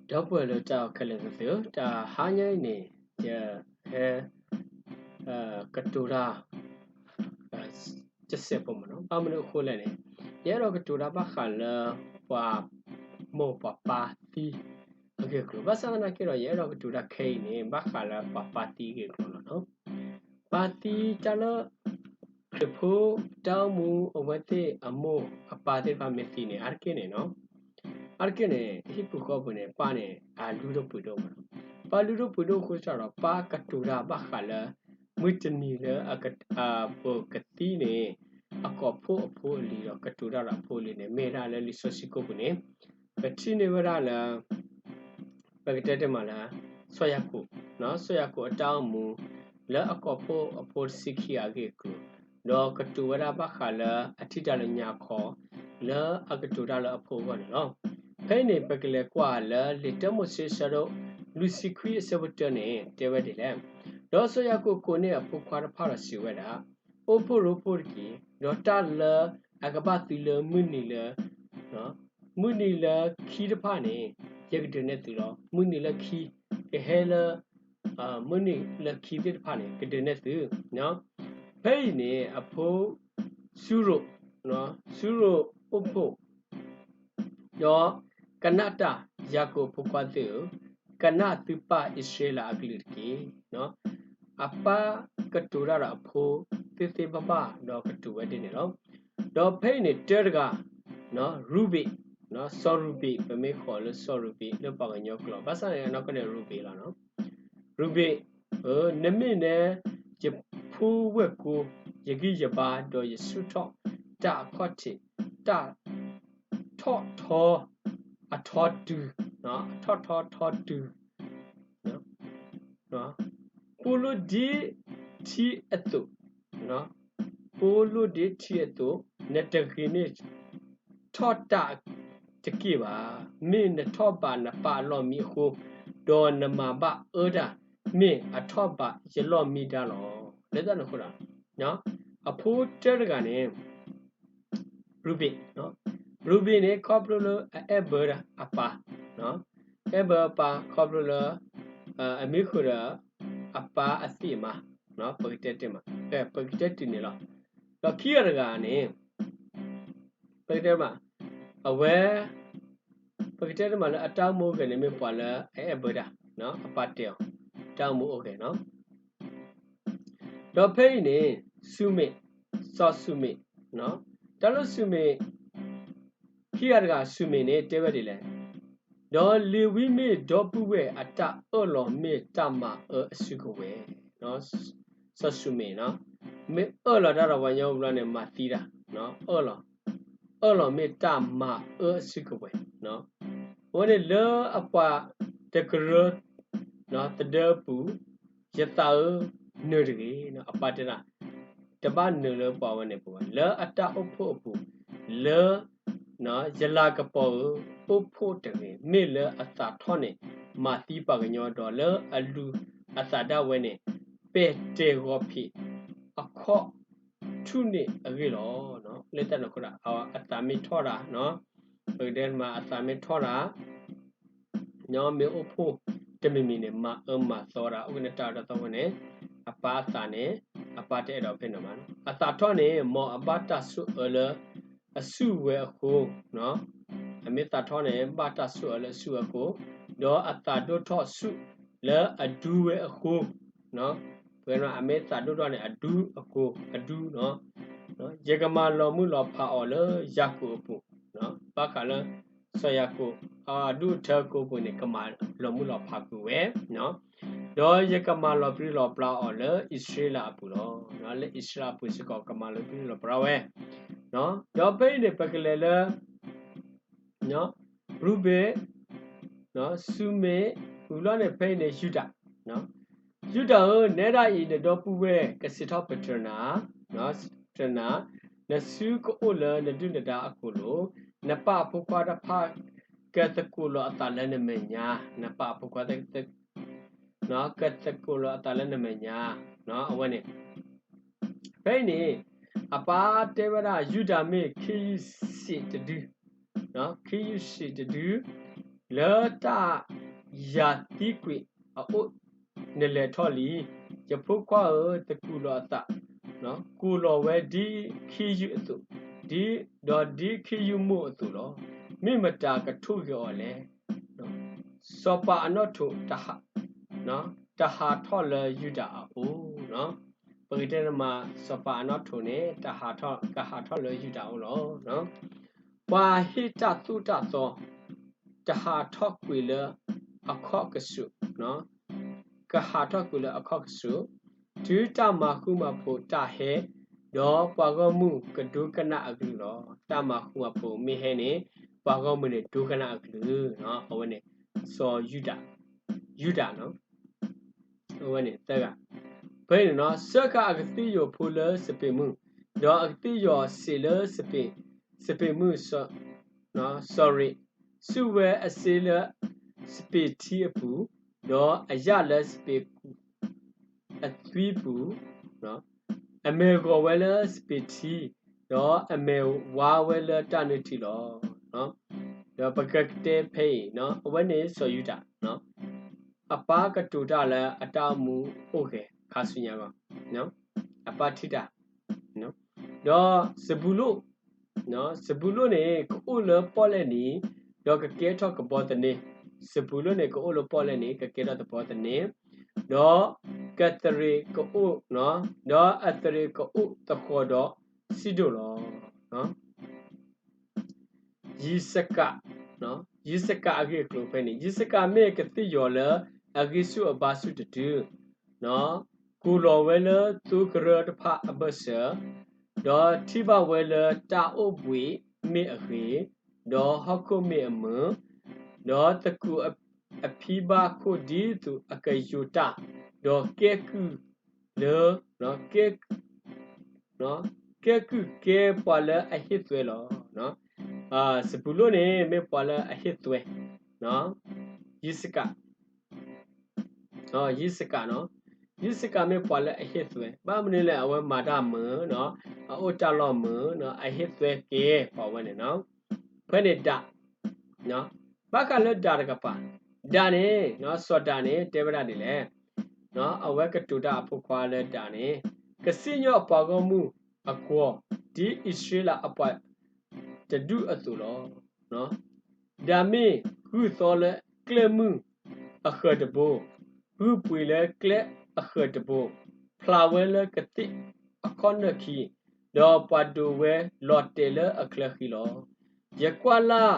ဒီပုၢ်ဝဲၢ်လၢတၢ်အဲၣ်ခဲလၢာ်သ့ၣ်ဧၢ, တဟါညါအံၤန့ၣ် ယဟဲ ကတိၤတၢ် တစဲးဖိမ့ၢ်နီၤ. ဘၣ်မနုၤအဃိလဲၣ်န့ၣ် ယအဲၣ်ဒိးကတိၤတၢ်ဘၣ်ဃးလၢ ပှၤမိၢ်ပှၤပၢ်သံအဂ့ၢ်အကျိၤ, ဘၣ်ဆၣ်သနာ်က့ဒီး ယအဲၣ်ဒိးကတိၤတၢ်ခဲအံၤန့ၣ် ဘၣ်ဃးလၢပှၤပၢ်သံအဂ့ၢ်အကျိၤလီၤနီၤ. ပၢ်သံတၢ်လၢ ခရံာ်ဖိတၢ်အိၣ်မူအဝဲသ့ၣ်အမိၢ်အပၢ်သ့ၣ်တဖၣ်မ့ၢ်သံန့ၣ် အါတက့ၢ်န့ၣ်နီၤ, အါတက့ၢ်န့ၣ် ဟံၣ်ပူၤဃီပူၤန့ၣ် ပၢ်န့ၣ် အလုၢ်ဒိၣ်ပှ့ၤဒိၣ်မ့ၢ်နီၤ. ပၢ်လုၢ်ဒိၣ်ပှ့ၤဒိၣ်အဃိစ့ၢ်ဒီး ပၢ်ကတိၤတၢ်ဘၣ်ဃးလၢ မုၢ်တနံၤလၢ ပကသံန့ၣ် အကိာ်ဖိအဖိအလံၤဒီး ကတိၤတၢ်ဒီးအဖိအလံၤန့ၣ် မ့ၢ်ဒၣ်လၢလံာ်စီဆှံကိၣ်ပူၤန့ၣ် ပထံၣ်န့ၢ်ဝဲဒၣ်လၢ ပကတဲတ့ၢ်မးလၢ စီၤယၤကိာ်, စီၤယၤကိာ်အတၢ်အိၣ်မူ လၢအကိာ်ဖိအဖိတဆံခံဂၤအဂ့ၢ်အကျိၤ, ဒီးကတိၤဝဲဒၣ်ဘၣ်ဃးလၢအထံၣ်တၢ်လၢညါခီ လၢအကတိၤတၢ်လၢအဖိအဂီၢ်န့ၣ်လီၤ. ဖဲအံၤန့ၣ် ပကလဲၤကွၢ်လၢလံာ်တၢမိၤၡ့အဆၢဒိၣ်လွံၢ်ဆံခွံအဆၢဖိတၢန့ၣ် တဲဝဲဒ်လဲၣ်, ဒီးစီၤယၤကိာ်ကိးန့ၢ်အဖိခွါတဖၣ်ဒီးစံးဝဲဒၣ်, အိၣ်ဖှိၣ်ရိဖှိၣ်တက့ၢ်, ဒီးတၢ်လၢအကဘၣ်သံလၢမုၢ်နံၤလၢ မုၢ်နံၤလၢခံတဖၣ်န့ၣ် ယကဒုးနဲၣ်သုလီၤ. မုၢ်နံၤလၢခံ ကဟဲလၢ မုၢ်နံၤလၢခံသ့ၣ်တဖၣ်န့ၣ် ကဒုးနဲၣ်သု. ဖဲအံၤန့ၣ် အဖိ စူရိၣ်, စူရိၣ်အိၣ်ဖှိၣ် ဒီးကနၣ်တၢ်, ယၤကိာ်အဖိခွါသ့ၣ်ဧၢ, ကနၣ်သုပၢ်အံၣ်စရ့လးအကလုၢ်တက့ၢ်. အပၢ်ကတိၤတၢ်ဒီးအဖိသ့သ့ဘၣ်ဘၣ် ဒီးကတိၤဝဲဒ်န့ၣ်လီၤ. ဒီးဖဲအံၤန့ၣ် တၢတဂၤ ရူဘ့ၣ်, စီၤရူဘ့ၣ်, ပမ့ၢ်ကိးလၢစီၤရူဘ့ၣ်လၢပှၤကညီကျိာ်, ဘၣ်ဆၣ်န့ၣ် အနီၢ်ကီၢ်န့ၣ် ရူဘ့ၣ်လီၤ. ရူဘ့ၣ်ဧၢ, နမ့ၢ်နဲယဖိဝဲၢ်ကိ, ယဂံၢ်ယဘါ, ဒီးယဆူၣ်ထီၣ်တၢ်အခီၣ်ထံး, တၢ်ထီၣ်ထီအထီတုၤ, အထီၣ်ထီထီတုၤ ပိလိၣ်ဒ့ထံအသိး, ပိလိၣ်ဒ့ထံအသိး, နတဂ့ၤန့ၢ်ထီၣ်တၢ်တက့ၢ်ဘၣ်. မ့ၢ်နထီၣ်ဘးနပၢ်အလီၢ်မံအဃိ, ဒီးနမၤဘၣ်အၢတၢ်, မ့ၢ်အထီၣ်ဘးယလီၢ်မံဒါလီၤ. လၢတၢ်န့ၣ်အဃိဒီး အဖိတၢတဂၤန့ၣ် ရူဘ့ၣ်, ရူဘ့ၣ်န့ၣ် ခီဖျိလၢအအဲၣ်ဘၢဒၣ်အပၢ်, အဲၣ်ဘၢအပၢ်ခီဖျိလၢ အမံဃုာ်ဒီး အပၢ်အသံၣ်အမါ, ပကတဲတ့ၢ်မး, ပကတဲတုၤန့ၣ်လီၤ. ဒီးခံဂၤတဂၤန့ၣ် ပကတဲမး, အဝဲ ပကတဲတ့ၢ်မးလၢအတၢ်အိၣ်မူအိၣ်ဂဲၤန့ၣ် မ့ၢ်ပှၤလၢအအဲၣ်ဘၢတၢ်, အပၢ်တဲအီၤ, တၢ်အိၣ်မူအိၣ်ဂဲၤနီၤ. ဒီးဖဲအံၤန့ၣ် ၡူမ့ၣ်, စီၤၡူမ့ၣ်, တၢ်လၢၡူမ့ၣ်, ခံဂၤတဂၤ ၡူမ့ၣ်န့ၣ် တဲဝဲဒ်လဲၣ်, ဒီးလ့ၤဝံမ့ၢ်ဒီပုၢ်ဝဲၢ်အတၢ်အၢၣ်လီၤ မ့ၢ်တၢ်မၤအၢအစုကဝဲၤ, စီၤၡူမ့ၣ်, မ့ၢ်အၢၣ်လီၤတၢ်ဒီးပှၤကညီဘျီန့ၣ် မၤသံတၢ်, အၢၣ်လီၤ, အၢၣ်လီၤမ့ၢ်တၢ်မၤအၢအစုကဝဲၤ, အဝဲန့ၣ်လၢအပှၤတကရၢ သဒၢပူၤ, ယသးဧၢ, နၢၤတဂ့ၤ, အပၢ်တဲဒၣ်, တဘၣ်နၢၤလၢပှၤဝဲန့ၣ်ပူၤဘၣ်, လၢအတၢ်အိၣ်ဖှိၣ်အပူၤ, လၢ ယလၤကပီၤဧၢ, အိၣ်ဖှိၣ်တဂ့ၤ, မ့ၢ်လၢအသးထီၣ်န့ၣ် မၤသံပှၤကညီဒီး လၢအလူၤအသးဒၣ်ဝဲန့ၣ် ပဲာ်တဲာ်ဂီၤဖံးအခီၣ်ထူၣ်န့ၣ်အဂ့ၢ်လီၤ. လၢတၢ်န့ၣ်အဃိဒီး အသးမ့ၢ်ထီၣ်တၢ်, ပကတဲမး အသးမ့ၢ်ထီၣ်တၢ် မ့ၢ်အိၣ်ဖှိၣ်တမံၤမံၤန့ၣ် မၤအၢမၤသီတၢ် အိၣ်က့ၤလၢတၢ်အၢတၢ်သီဝဲန့ၣ် အပၢ်အသးန့ၣ် အပၢ်တအဲၣ်ဒိးဖဲန့ၣ်ဘၣ်. အသးထီၣ်န့ၣ် မ်အဘၣ်တၢ်ဆိၣ်အၢလၢအစုဝဲအဃိ, အမ့ၢ်သးထီၣ်န့ၣ် ဘၣ်တၢ်ဆိၣ်အၢလၢအစုဝဲအဃိ, ဒီးအသးဒိၣ်ထီၣ်ဆူၣ်လၢအဒူဝဲအဃိ, ပကတဲမး အမ့ၢ်သးဒိၣ်ထီၣ်န့ၣ် အဒူအဃိ, အဒူ ယကမၤလီၤမုၢ်လီၤဖးအီၤလၢယၤကိာ်အပူၤ, ဘၣ်ဃးလၢ စီၤယၤကိာ် အဒူၣ်အထၢကိာ်ပူၤန့ၣ် ကမၤလီၤမုၢ်လီၤဖးကွံာ်ဝဲ, ဒီးယကမၤလီၤပြံလီၤပြါအီၤလၢအံၣ်စရ့လးအပူၤလီၤ. လၢအံၣ်စရ့လးအပူၤစ့ၢ်ကီး ကမၤလီၤပြံလီၤပြါဝဲ, ဒီးဖဲအံၤန့ၣ် ပကလဲၤလၢ ရူဘ့ၣ်, ၡူမ့ၣ်, ဝံၤလီၤန့ၣ် ဖဲအံၤန့ၣ် ယူဒၤ, ယူဒၤဧၢ, နဲဒၣ်အံၤ နဒီပုၢ်ဝဲၢ်ကစံးထီၣ်ပတြၢၤနၤ, ပတြၢၤနၤ, နစုကအိၣ်လၢနဒုၣ်နဒါအကိာ်လိၤ, နပၢ်အဖိခွါတဖၣ် ကသကိးလီၤအသးလၢနမဲာ်ညါ, နပၢ်အဖိခွါ ကသကိးလီၤအသးလၢနမဲာ်ညါ, အဝဲန့ၣ် ဖဲအံၤန့ၣ် အပၢ်တဲဝဲဒၣ် ယူဒၤမ့ၢ်ခ့ယုၢ်စံးတဒု, ခ့ယုၢ်စံးတဒု, လၢတၢ်ယၤသံကွံာ်အအိၣ်နလဲၤထီၣ်လံ. ယဖိခွါဧၢ, တကူၣ်လီၤအသး, ကူၣ်လီၤဝဲဒ်ခ့ယုၢ်အသိး, ဒီးဒ်ခ့ယုၢ်မိၢ်အသိးလီၤ. မ့ၢ်မတၤကထိၣ်ဂဲၤအီၤလဲၣ်. စီၤပၤအနီၣ်ထိး တဟးထီၣ်လၢယူဒၤအအိၣ်. ပကတဲန့ၣ်မး စီၤပၤအနီၣ်ထိးန့ၣ် ကဟးထီၣ်လၢယူဒၤအအိၣ်လီၤ. ပှၤဟ့ၣ်တၢ်သိၣ်တၢ်သီ တဟးထီၣ်ကွံာ်လၢအခီၣ်ကစူး, ကဟးထီၣ်ကွံာ်လၢအခီၣ်ကစူး, တုၤတၢ်မၤဃူမၤဖိးတၢ်ဟဲ, ဒီးပှၤဂီၢ်မုၢ်ကဒိကနၣ်အကလုၢ်လီၤ. တၢ်မၤဃူမၤဖိးမ့ၢ်ဟဲန့ၣ် ပှၤဂီၢ်မုၢ်န့ၣ်ဒိကနၣ်အကလုၢ်, အဝဲန့ၣ် စီၤယူဒၤ, ယူဒၤ, အဝဲန့ၣ်သၢဂၤ, ဖဲန့ၣ် စၢဃာ်အကသ့ၣ်ယီၤဖိလၢစပံးမုၢ်, ဒီးအကသ့ၣ်ယီၤစံးလၢ စပံးမုၢ်, စီၤရ့း, ဆူၣ်ဝဲအစ့လၢစပံးထံအပူၤ, ဒီးအယၣ်လၢစပံးကူးအသွံပူၤ, အမဲာ်ဂီၤဝဲလၢစပံးထံ, ဒီးအမဲာ်ဝါဝဲလၢတၢ်နုၢ်ထံလီၤ. ဒီးပကကတဲဖဲအံၤ အဝဲန့ၣ်စီၤယူဒၤ အပၢ်ကတိၤတၢ်လၢအတၢ်အိၣ်မူအိၣ်ဂဲၤခါဆူညါဂီၢ်, အပၢ်ထံၣ်တၢ်, ဒီးစဘူလိၣ်, စဘူလိၣ်န့ၣ် ကအိၣ်လၢပီၣ်လဲၣ်နံၤ, ဒီးကကဲထီၣ်ကဘီသန့, စဘူလိၣ်န့ၣ် ကအိၣ်လၢပီၣ်လဲၣ်နံၤ ကကဲထီၣ်ကဘီသန့, ဒီးကသရ့းကအိၣ်, ဒီးအသရ့းကအိၣ်သဃီၤဒီးစံဒိၣ်လီၤ. ယံးစကၤ, ယံးစကၤအဂ့ၢ်အကျိၤဖဲန့ၣ်, ယံးစကၤမ့ၢ်ကသ့ၣ်ယီၤလၢအဂံၢ်ဆူၣ်အဘါဆူၣ်တဒု, ကူၣ်လီၤဝဲလၢသိကရၢတဖၣ်အဘၢၣ်စၢၤ, ဒီးထံၣ်ဘၣ်ဝဲလၢတၢ်အိၣ်ဘှံးမ့ၢ်အဂ့ၤ, ဒီးဟီၣ်ခိၣ်မ့ၢ်အမုာ်, ဒီးသကူးအဖံဘၣ်ခိၣ်ဒ်သိးအကယိၤတၢ်, ဒီးကဲကုၢ်လၢ ကဲကုၢ်ကဲပှၤလၢအဟ့ၣ်သွဲလီၤ. စဘူလိၣ်န့ၣ် မ့ၢ်ပှၤလၢအဟ့ၣ်သွဲ, ယံးစကၤ, ယံးစကၤ, ယံးစကၤမ့ၢ်ပှၤလၢအဟ့ၣ်သွဲ, ဘၣ်မနုၤလဲၣ် အဝဲမၤတၢ်မုာ်, အအိၣ်တၢ်လီၢ်မုာ်, အဟ့ၣ်သွဲကဲပှၤဝဲန့ၣ်, ဖဲန့ၣ်ဒၤ, ဘၣ်ဃးလၢဒၤတကပၤ, ဒၤန့ၣ်, စီၤဒၤန့ၣ် တဲဝဲဒၣ်ဒ်လဲၣ်, အဝဲကတိၤတၢ်အဖိခွါလၢဒၤန့ၣ်, ကစံၣ်ညီၣ်ပှၤဂီၢ်မုၢ်အကွီၢ်, ဒ်အံၣ်စရ့လးအပှၤတဒူၣ်အသိးလီၤ. ဒၤမ့ၢ်ဂုၢ်သီလၢကျဲမုၢ်အဃၢၤတဘိ, ဂုၢ်ပှ့ၤလၢကျဲအဃၢၤတဘိ, ဖျးဝဲလၢကသ့ၣ်အခီၣ်နၢၢ်ခံ, ဒီးပှၤဒိးဝဲလီၤတဲာ်လၢအချၢဃံလီၤ. ယကွၢ်လၢ်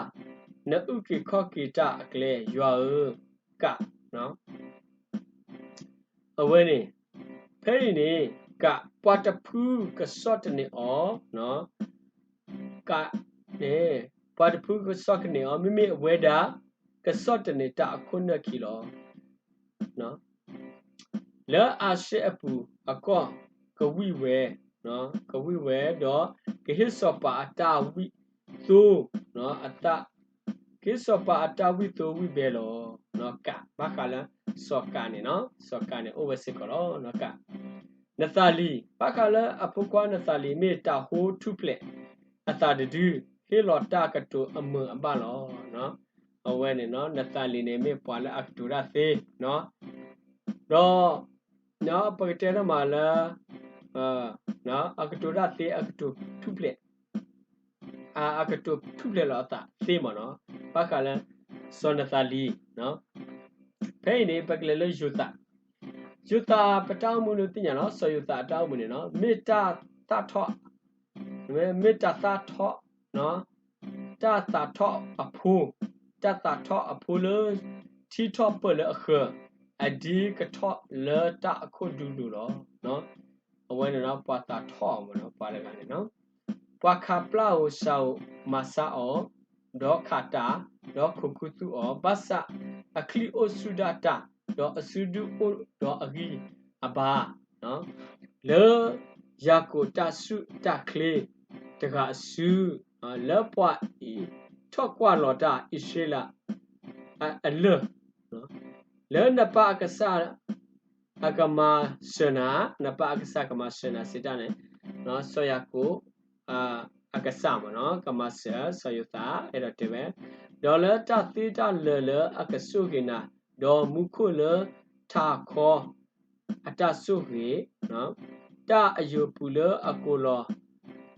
နအုၣ်က့ၤခီၣ်က့ၤတၢ်အကျဲ, ယွၤဧၢ, ကး အဝဲန့ၣ်, ဖဲအံၤန့ၣ်, ကး ပှၤတဖုကဆီၣ်တနံၤအီၤ, ကး န့ၣ်, ပှၤတဖုကဆီၣ်တနံၤအီၤ, မ့မ့ၢ်အဝဲဒၣ်ကဆီၣ်တနံၤတၢ်အခိၣ်နၢၢ်ခံလီၤ. လၢအၤၡဲအပူၤအကီၢ်ကဝံၣ်ဝဲ, ကဝံၣ်ဝဲ, ဒီးကဟ့ၣ်စီၤပၤအတၢ်ဝံၣ်သိ, ကဟ့ၣ်စီၤပၤအတၢ်ဝံၣ်သိဝံၣ်ဘဲလီၤ. ကး ဘၣ်ဃးလၢစီၤကးန့ၣ်, စီၤကးန့ၣ် အိၣ်ဝဲစ့ၢ်ကီးလီၤ. ကး နသၤလံၤ, ဘၣ်ဃးလၢအဖိခွါနသၤလံၤ မ့ၢ်တၢ်ဟိထူၣ်ဖျဲးအသးတဒု, ဟ့ၣ်လီၤတၢ်ကတိၤအမုာ်အဘၣ်လီၤ. အဝဲန့ၣ် နသၤလံၤန့ၣ် မ့ၢ်ပှၤလၢအကတိၤတၢ်သ့, ဒီး ပကတဲတမးလၢ အကတိၤတၢ်သ့ အကတိၤထူၣ်ဖျဲး, အကတိၤထူၣ်ဖျဲးလီၤအသးသ့မးနီၤ, ဘၣ်ဃးလၢ စီၤနသၤလံၤ, ဖဲအံၤန့ၣ် ပကလဲၤလၢယိၤသး, ယိၤသးပတၢ်အိၣ်မူန့ၣ်သ့ၣ်ညါလီၤ, စီၤယိၤသးအတၢ်အိၣ်မူန့ၣ်နီၤ, မ့ၢ်တၢ်သၣ်ထီၣ်, မ့ၢ်တၢ်သၣ်ထီၣ် တၢ်သးထီၣ်အဖိ, တၢ်သးထီၣ်အဖိလၢ ထံထီၣ်ပၢၢ်လၢအဃၢၤ, အဒ်ကထီၣ်လၢတၢ်အခိၣ်ဒူလိၤလီၤ. အဝဲန့ၣ်ဒီး ပှၤသးထီၣ်အီၤမ့ၢ်နီၤ, ပှၤတဂၤန့ၣ်နီၤ, ပှၤခးပျၢ်ဧိၤစှၤဧိၤမၤဆါအီၤ, ဒီးခးတၢ်, ဒီးခိးခူသူၣ်အီၤ, ဘၣ်ဆၣ်အချံၣ်အိၣ်ဆူၣ်ဒၣ်တၢ်, ဒီးအစုဒုၣ်အိၣ်ဒီးအဂံၢ်အဘါ လၢယၤကိာ်တၢ်ဆူၣ်တၢ်ချ့တဂၤအစု, လၢပှၤအံၤထီၣ်ကွၢ်လီၤတၢ်အံၣ်စရ့လးအလၢၢ်, လၢနပၢ်အကစၢ်အကမၤစၢၤနၤ, နပၢ်အကစၢ်ကမၤစၢၤနၤစံးတၢ်န့ၣ်, စီၤယၤကိာ်, အကစၢ်မ့ၢ်နီၤ ကမၤစၢၤစီၤယိၤသး အဲၣ်ဒိးတဲဝဲ, ဒီးလၢတၢ်သ့တၢ်လၢာ်လၢအကဆိၣ်ဂ့ၤနၤ, ဒီးမူခိၣ်လၢထးခီအတၢ်ဆိၣ်ဂ့ၤ, တၢ်အယိာ်ပူၤလၢအကိးလီၤ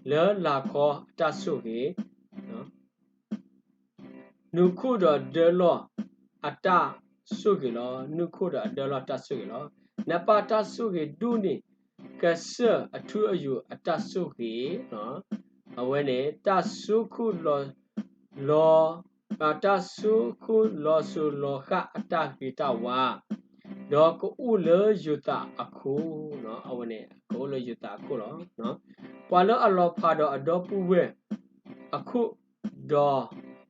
လၢလာ်ခီအတၢ်ဆိၣ်ဂ့ၤ, နူခိၣ်ဒီးဒၢလီၢ်အတၢ်ဆိၣ်ဂ့ၤလီၤ. နူခိၣ်ဒီးအဒၢလီၢ်တၢ်ဆိၣ်ဂ့ၤလီၤ. နပၢ်တၢ်ဆိၣ်ဂ့ၤဒိၣ်န့ၢ် ကစၢၢ်အထူအယိာ်အတၢ်ဆိၣ်ဂ့ၤ, အဝဲန့ၣ် တၢ်ဆိခိၣ်လီၤ လီၤ တၢ်ဆိခိၣ်လီၤစိၤလီၤဃၣ်အတၢ်ဂ့ၤတၢ်ဝါ, ဒီးကအိၣ်လၢယိၤသးအခိၣ်, အဝဲန့ၣ် ကအိၣ်လၢယိၤသးအခိၣ်လီၤ. ပှၤလၢအလီၤဖးဒီးအဒီပုၢ်ဝဲၢ် အခိၣ်ဒီ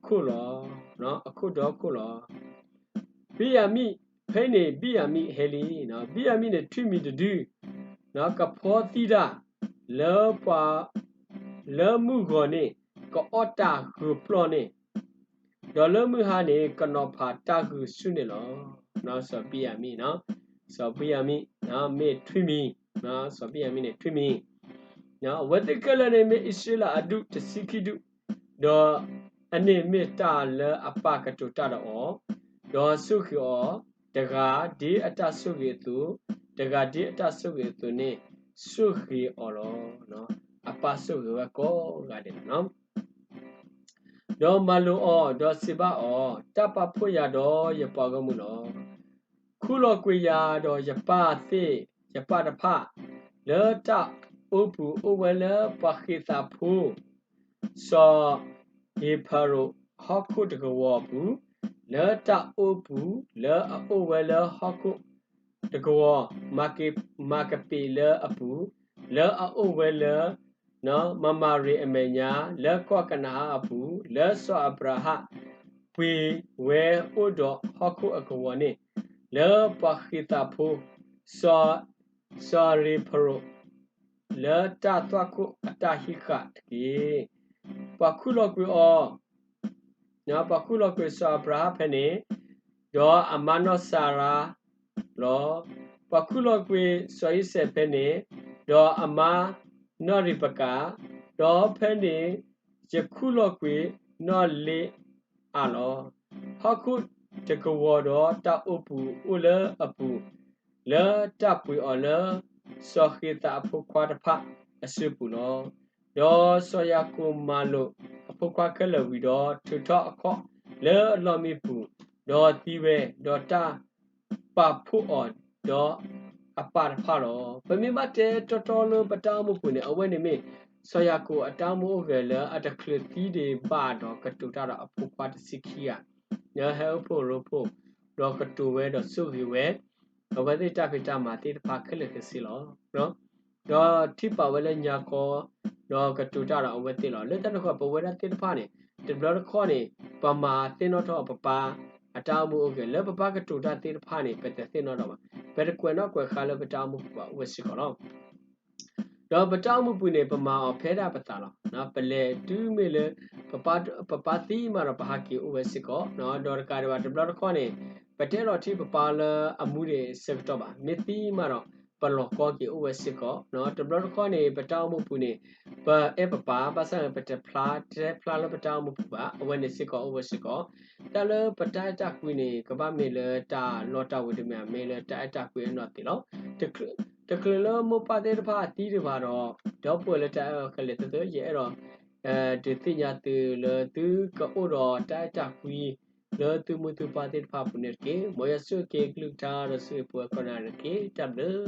ခိၣ်လီၤ. အခိၣ်ဒီခိၣ်လီၤ. ဘံၣ်ယၤမံၣ်, ဖဲအံၤန့ၣ် ဘံၣ်ယၤမံၣ်ဟဲလံ, ဘံၣ်ယၤမံၣ်န့ၣ် ထွံၣ်မံၤတဒု, ကဖီသံတၢ် လၢပှၤ လၢမုၢ်ဂီၤန့ၣ် ကအီၣ်တၢ်ဂုၤပျီၢ်န့ၣ်, ဒီးလၢမုၢ်ဟါန့ၣ် ကနီၤဖးတၢ်ဂုၤဆူၣ်န့ၣ်လီၤ. စီၤဘံၣ်ယၤမံၣ်, စီၤဘံၣ်ယၤမံၣ် မ့ၢ်ထွံၣ်မံၤ, စီၤဘံၣ်ယၤမံၣ်န့ၣ် ထွံၣ်မံၤ, အဝဲသ့ၣ်ခဲလၢာ်န့ၣ် မ့ၢ်အံၣ်စရ့လးအဒူၣ်တဆံခံဒူၣ်, ဒီးအန့ၣ်မ့ၢ်တၢ်လၢအပၢ်ကတိၤတၢ်ဒီးအီၤ, ဒီးဆိၣ်ဂ့ၤအီၤ, တဂၤဒ်အတၢ်ဆိၣ်ဂ့ၤအသိး, တဂၤဒ်အတၢ်ဆိၣ်ဂ့ၤအသိးန့ၣ် ဆိၣ်ဂ့ၤအီၤလီၤ. အပၢ်ဆိၣ်ဂ့ၤဝဲကိးဂၤဒဲးလီၤ. ဒီးမၤလိာ်အီၤ, ဒီးစံးဘၣ်အီၤ, တၢ်ပာ်ဖှိၣ်ယၤဒီးယပှၤဂီၢ်မုၢ်လီၤ. ခူၣ်လီၤကွံာ်ယၤဒီးယပၢ်သ့ၣ်, ယပၢ်တဖၣ်, လၢတၢ်အိပူၤအိၣ်ဝဲလၢပှၤဃ့းသးဖိ စီၤဧ့ၤဖရိးဟီၣ်ခိၣ်တကဝီၤအပူၤ, လၢတၢ်အိပူၤလၢအအိၣ်ဝဲလၢဟီၣ်ခိၣ်တကဝီၤ, မၤကပ့းလၢအပူၤ, လၢအအိၣ်ဝဲလၢ မၤမၤရံၤအမဲာ်ညါ, လၢကီၢ်ကနၤအၣ်အပူၤ, လၢစီၤအၤဘြၤဟၣ်ပှ့ၤဝဲအိၣ်ဒီးဟီၣ်ခိၣ်အကဝီၤန့ၣ်, လၢပှၤဃ့းသးဖိ စီၤ စီၤဧ့ၤဖရိး လၢတၢ်သွၣ်ခိၣ်အတၢ်ဟံးဃာ်တက့ၢ်. ပှၤခူၣ်လီၤကွံာ်အီၤ, ပှၤခူၣ်လီၤကွံာ်စီၤအၤဘြၤဟၣ်ဖဲန့ၣ်, ဒီးအမါနီၢ်စၤရါလီၤ. ပှၤခူၣ်လီၤကွံာ်စီၤအံၤစဲးဖဲန့ၣ်, ဒီးအမါနီၢ်ရံးပကၤ, ဒီးဖဲန့ၣ်ယခူၣ်လီၤကွံာ်နီၢ်လ့အၤလီၤ. ဟီၣ်ခိၣ်တကဝီၤဒီးတၢ်အိပူၤအိၣ်လၢအပူၤ, လၢတၢ်ပှ့ၤအီၤလၢ စီၤဃ့းသးအဖိခွါတဖၣ်အစုပူၤလီၤ. ဒီးစီၤယၤကိာ်မၤလိာ်အဖိခွါခဲလၢာ်ဝံၤဒီး ထုးထီၣ်အခီၣ်လၢအလီၢ်မံပူၤ, ဒီးသံဝဲ, ဒီးတၢ်ပာ်ဖှိၣ်အီၤဒီးအပၢ်တဖၣ်လီၤ. ပမ့ၢ်ဘၣ်တဲတီတီလၢပတၢ်အိၣ်မူပူၤန့ၣ် အဝဲန့ၣ်မ့ၢ် စီၤယၤကိာ်အတၢ်အိၣ်မူအိၣ်ဂဲၤလၢအတချုးသံဒံးဘၣ်ဒီး ကတိၤတၢ်ဒီးအဖိခွါတဆံခံဂၤ, ဟဲအိၣ်ဖှိၣ်ရိဖှိၣ်, ဒီးကတိၤဝဲဒီးဆိၣ်ဂ့ၤဝဲ အဝဲသ့ၣ်တၢ်ဖံးတၢ်မၤသ့ၣ်တဖၣ်ခဲလၢာ်ခဲဆ့လီၤ. ဒီးထံၣ်ပာ်ဝဲလၢညါခီ, ဒီးကတိၤတၢ်ဒီးအဝဲသ့ၣ်လီၤ. လၢတၢ်န့ၣ်အဃိ ပဝဲဒၣ်သ့ၣ်တဖၣ်န့ၣ် တဘျီတခီၣ်န့ၣ် ပမၤသ့ၣ်နီၣ်ထီၣ်ပပၢ်အတၢ်အိၣ်မူအိၣ်ဂဲၤ လၢပပၢ်ကတိၤတၢ်သ့ၣ်တဖၣ်န့ၣ် ပတသ့ၣ်နီၣ်ထီၣ်ဘၣ်. ပတကွဲးနီၣ်ကွဲးဃါလၢပတၢ်အိၣ်မူပူၤဘၣ် အိၣ်ဝဲစ့ၢ်ကီးလီၤ. ဒီးပတၢ်အိၣ်မူပူၤန့ၣ် ပမၤအီၤဖဲဒၣ်ပသးလီၤ. ပလဲၤတုၤမ့ၢ်လၢ ပပၢ်သံမးဒီး ပဟးက့ၤအိၣ်ဝဲစ့ၢ်ကီး, ဒီးတကးဒံးဘၣ် တဘျီတခီၣ်န့ၣ် ပတအဲၣ်ဒိးထံၣ်ပပၢ်လၢအမူဒံးဆၢကတီၢ်ဘၣ်. မ့ၢ်သံမးဒီး ပလီၤကီက့ၤအိၣ်ဝဲစ့ၢ်ကီး. တဘျီတခီၣ်န့ၣ် ပတၢ်အိၣ်မူပူၤန့ၣ် ပအဲၣ်ပပၢ် ဘၣ်ဆၣ်န့ၣ် ပတဖျါ တဖျါလၢပတၢ်အိၣ်မူပူၤဘၣ်, အဝဲန့ၣ်စ့ၢ်ကီးအိၣ်ဝဲစ့ၢ်ကီး. တၢ်လၢပတၢ်အဲၣ်တၢ်ကွံန့ၣ် ကဘၣ်မ့ၢ်လၢတၢ်လီတၢ်ဝ့ၤတမ့ၢ် မ့ၢ်လၢတၢ်အဲၣ်တၢ်ကွံအနီၢ်သ့ၣ်လီၤ. တချုးလၢမိၢ်ပၢ်သ့ၣ်တဖၣ်သံဒံးဘၣ်ဒီး ဒီပုၢ်ဝဲၢ်လၢတၢ်အဲၣ်အီၤခဲလၢာ်သ့ၣ်သ့ၣ် ယအဲၣ်ဒိး ဒုးသ့ၣ်ညါသုလၢသုကအိၣ်ဒီးတၢ်အဲၣ်တၢ်ကွံ လၢသုမိၢ်သုပၢ်သ့ၣ်တဖၣ်အပူၤန့ၣ်တက့ၢ်. မ်ယွၤဆိၣ်ဂ့ၤက့ၤကလုၢ်ကထါဒီးဆိၣ်ဂ့ၤပဝဲကိးဂၤဒဲးတက့ၢ်. တၢ်ဘျုး